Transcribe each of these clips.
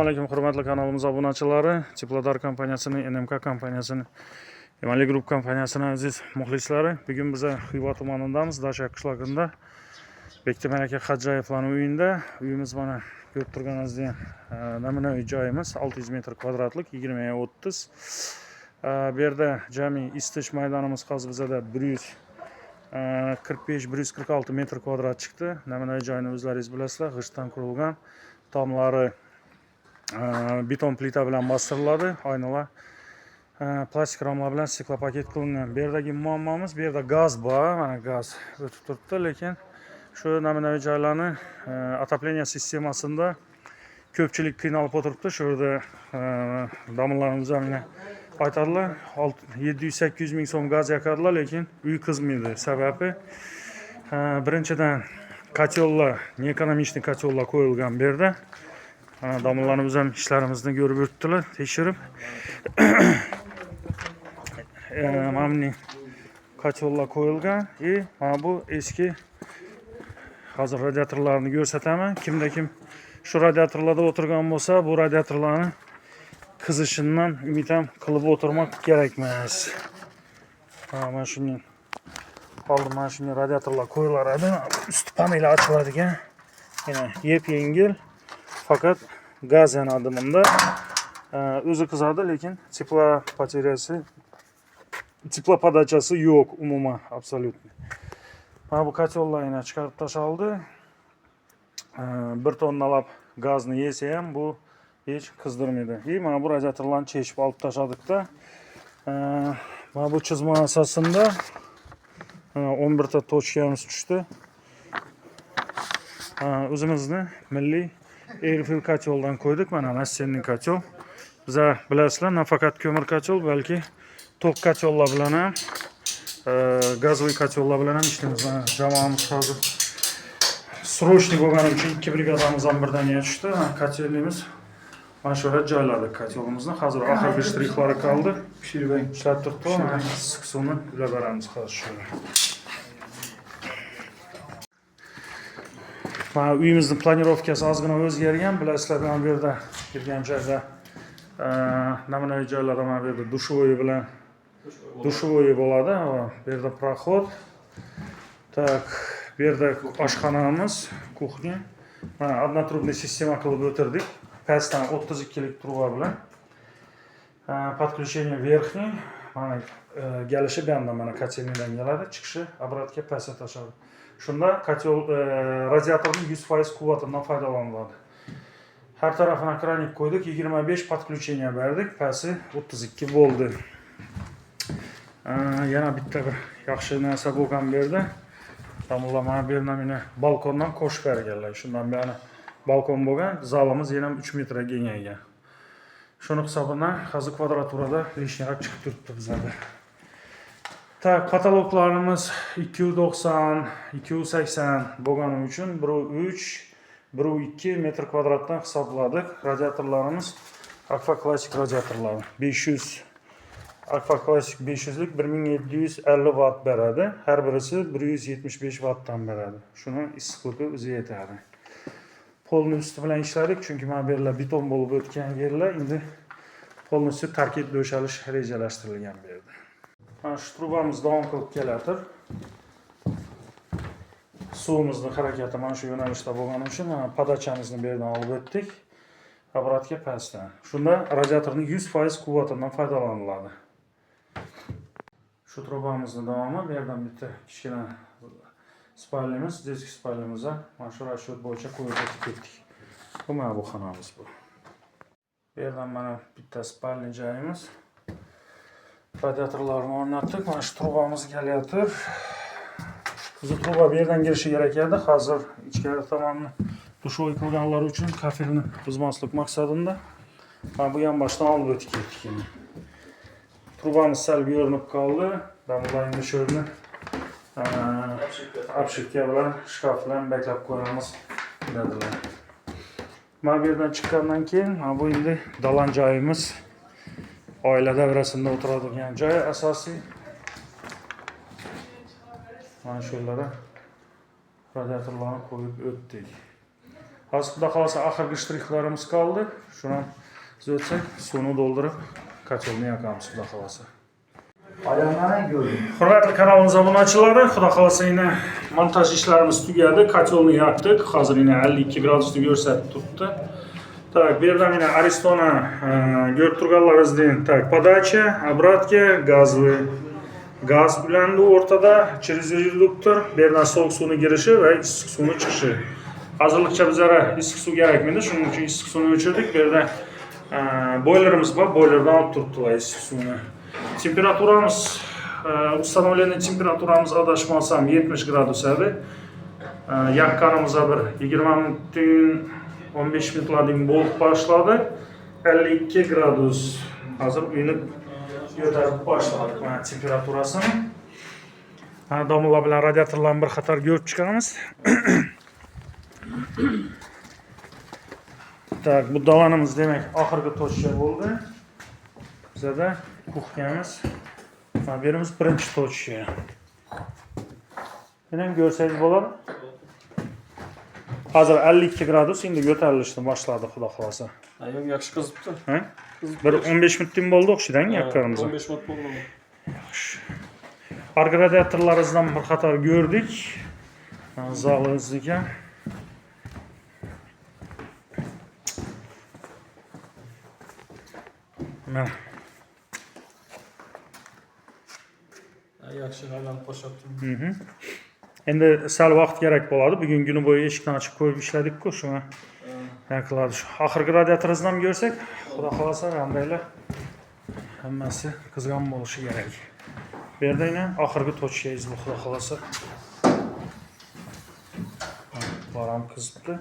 Alaykum, hurmatli kanalimiz obunachilari, Teplodar kompaniyasining, NMK kompaniyasining, Emali Group kompaniyasining aziz muxlislari. Bugun biz Xiva tumanidamiz, Dasha qishlog'ida. Bektemir aka Hajjayevlarning uyida. Uyimiz mana ko'rib turganingizdek namunaviy joyimiz 600 metr kvadratlik, 20 30. Bu yerda jami isitish maydonimiz hozir bizada 145 146 metr kvadrat chiqdi. Namunaviy joyni o'zlaringiz bilasizlar, g'ishtdan qurilgan. Tomlari beton plita bilan bostiriladi, oynalar plastik ramlar bilan steklopaket qilingan. Bu yerdagi muammomiz, bu yerda gaz bor, mana gaz o'tib turibdi, lekin shu namunaviy joylarni отопление sistemasida ko'pchilik qiynalib o'tiribdi. Shu yerda domlalarimiz ham mana aytadilar, 700-800 ming so'm gaz yoqadilar, lekin uy qizmaydi. Sababi birinchidan kotellar, неэкономичный kotellar qo'yilgan bu yerda. Mana domlalarimiz ham ishlarimizni ko'rib o'tdilar, tekshirib. Mana bunday kotellar qo'yilgan и mana bu eski, hozir radiatorlarni ko'rsataman. Kimda kim shu radiatorlarda o'tirgan bo'lsa, bu radiatorlarni qizishidan umid ham qilib o'tirmoq kerak emas. Ha, mana shunday oldin mana shunday radiatorlar qo'yilar edi. Usti paneli ochiladigan. Yana yep yengil, faqat gaz yonadi bunda. O'zi qizadi, lekin тепла потеря si, теплоподача si yo'q umuman, абсолютно. Mana bu kotellar yana chiqarib tashlandi. 1 tonnalab gazni yesa ham bu hech qizdirmaydi. И mana bu radiatorlarni chechib olib tashladikda. Mana bu chizma asosida 11 ta точка miz tushdi. O'zimizni milliy Airfield koteldan qo'ydik. Mana настенный котёл. Biza bilasizlar, nafaqat ko'mir котёл, balki tok kotellar bilan ham, газовый kotellar bilan ham ishlaymiz. Mana jamoamiz hozir срочный bo'lgani uchun ikki brigadamiz ham birdaniga tushdi. Mana котельный miz, mana shu yerga joyladik kotelimizni. Hozir oxirgi shtrixlari qoldi. Pishirmang. Ishlab turibdi. Mana issiq suvni ulab beramiz hozir shu yerga. Mana uyimizni планировка si ozgina o'zgargan. Bilasizlar, mana bu yerda kirgan joyda namunaviy joylarda mana bu yerda душевой bilan душевой bo'ladi. Va bu yerda проход. Так, bu yerda oshxonamiz, кухня. Mana однотрубный sistema qilib o'tirdik. Pastdan 32 lik truba bilan. Подключение верхний. Mana kelishi bu yoqdan, mana котельный dan keladi, chiqishi обратка pastga tashadi. Shunda котёл radiatorning 100% quvvatidan foydalaniladi. Har tarafına kranik qo'ydik, 25 подключение berdik, pasti 32 bo'ldi. Yana bitta bir yaxshi narsa bo'lgan bu yerda. Domla mana bu yerdan meni balkondan qo'shib berganlar. Shundan beri balkon bo'lgan, zalimiz yana 3 metrga kengaygan. Shuni hisobidan hozir kvadraturada лишний roq chiqib turibdi bizlarda. Так, потолок larimiz 290, 280 bo'lgani uchun 1.3, 1.2 metr kvadratdan hisobladik. Radiatorlarimiz Aqua Classic radiatorlari. 500 Aqua Classic 500 lik 1750 watt beradi. Har birisi 175 wattdan beradi. Shuni issiqligi o'zi yetadi. Polni usti bilan ishladik, chunki mana bu yerlar beton bo'lib o'tgan yerlar, endi полностью tarkib to'shalish rejalashtirilgan bu yerda. Mana shu trubamiz davom qilib kelatir. Suvimizni harakati mana shu yo'nalishda bo'lgani uchun mana подача mizni bu yerdan olib o'tdik. Обратка pastdan. Shunda radiatorning 100% quvvatidan foydalaniladi. Shu trubamizni davomi bu yerdan bitta kichkina спальня miz, детский спальня mizga mana shu расчет bo'yicha qo'yib o'tib ketdik. Bu mana bu xonamiz bu. Bu yerdan mana bitta спальня joyimiz. Radiatorlarni o'rnatdik. Mana shu trubamiz kelayotir. Bizni truba bu yerdan kirishi kerak edi. Hozir ichkari tomonni душевой qilganlar uchun kafelni buzmaslik maqsadida mana bu yon boshdan olib o'tib ketdik endi. Trubamiz sal ko'rinib qoldi. Damla endi shu yerni обшивка bilan, shkaf bilan beklab qo'yamiz dedilar. Mana bu yerdan chiqqandan keyin mana bu endi dalan joyimiz. Oila davrasida o'tiradigan joy asosiy. Mana shu yerlara radiatorlarni qo'yib o'tdik. Hozir, xudo xohlasa, oxirgi shtrixlarimiz qoldi. Shuni o'tsak, suvni to'ldirib, kotelni yoqamiz, xudo xohlasa. Ayağlarına gördüm. Hurmatli kanalimiz obunachilari, xudo xohlasa, yana montaj ishlarimiz tugadi. Kotelni yoqdik. Hozir yana 52 gradusni ko'rsatib turibdi. Так, bu yerdan yana Aristona ko'rib turganlaringizdek, так, подача, обратка, газовый gaz ulandi o'rtada через редуктор. Bu yerdan sovuq suvni kirishi va issiq suvni chiqishi. Hozirlikcha bizlarga issiq suv kerakmidi, shuning uchun issiq suvni o'chirdik. Bu yerda boylerimiz bor, boylerdan olib turibdilar issiq suvni. Temperaturamiz, установленный temperaturamiz, adashmasam, 70 gradus edi. Yoqqanimizda bir 20 minutdan 15 minutlardan bo'lib boshladi. 52 gradus. Hozir uyni ko'tarib boshladik mana temperaturasini. Ha, domla bilan radiatorlarni bir qator ko'rib chiqamiz. Так, bu dalanimiz demak oxirgi точка bo'ldi. Bizada kuxnyamiz. Mana bu yerimiz birinchi точка. Buni ham ko'rsangiz bo'ladi. Hozir 52 gradus, endi ko'tarilishni boshladi, xudo xohlasa. Ha, yo'q, yaxshi qizibdi. Ha? Qizib. Bir 15 minutdan bo'ldi o'xshaydi yoqqanimizga. 15 minut bo'ldi. Yaxshi. Arka radiatorlarimizdan bir qator ko'rdik. Zalimizniki. Mana. Ha, yaxshi aylanib boshlabdi. Endi sal vaqt kerak bo'ladi. Bugun kuni bo'yi eshikni ochib qo'yib ishladik-ku, shuni qiladi. Shu oxirgi radiatorimizni ham ko'rsak, xudo xohlasa, qandaylar hammasi qizg'on bo'lishi kerak. Bu yerda yana oxirgi точка bu, xudo xohlasa. Bular ham qizibdi.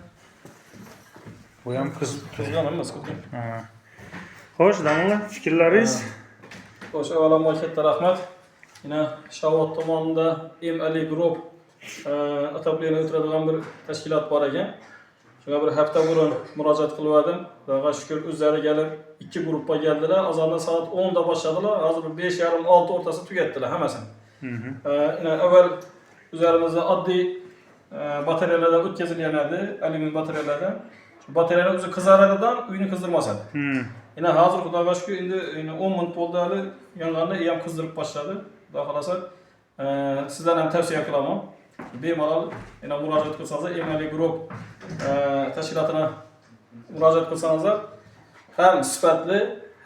Bu ham qizibdi. Qizgan emas, qizgan. Ha. Xo'sh, domla, fikrlaringiz? Xo'sh, avvalambor katta rahmat. Yana Shavot tomonida M Ali Group отопление o'tiradigan bir tashkilot bor ekan. Shunga bir hafta burun murojaat qilib edim. Xudoga shukur, o'zlari kelib ikki gruppa keldilar. Azonda soat 10 da boshladilar. Hozir bir 5:30 6 o'rtasida tugatdilar hammasini. Yana avval üzerimizde oddiy batareyalardan o'tkazilgan edi, alyumin batareyalardan. Shu batareyalar o'zi qizaradidan uyni qizdirmas edi. Yana hozir xudoga shukur, endi yana 10 minut bo'ldi hali yonganda ham qizdirib boshladi. Xudo xohlasa, sizlarga ham tavsiya qilaman. Bemalol yana murojaat qilsangiz, Emali Group tashkilotına murojaat qilsangizlar, ham sifatli,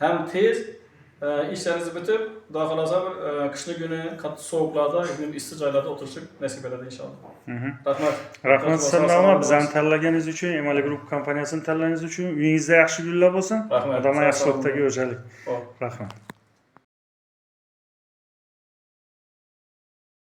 ham tez ishlaringiz bitib, xudo xohlasa, bir qishli kuni qattiq sovuqlarda, issiq joylarda o'tirishni nasib etadi inshaalloh. Rahmat. Rahmat sizlarga bizani tanlaganingiz uchun, Emali Group kompaniyasini tanlaganingiz uchun. Uyingizda yaxshi kunlar bo'lsin. Rahmat. Odamlar Sog' yaxshilikda salomat. ko'rishaylik. Xo'p. Rahmat.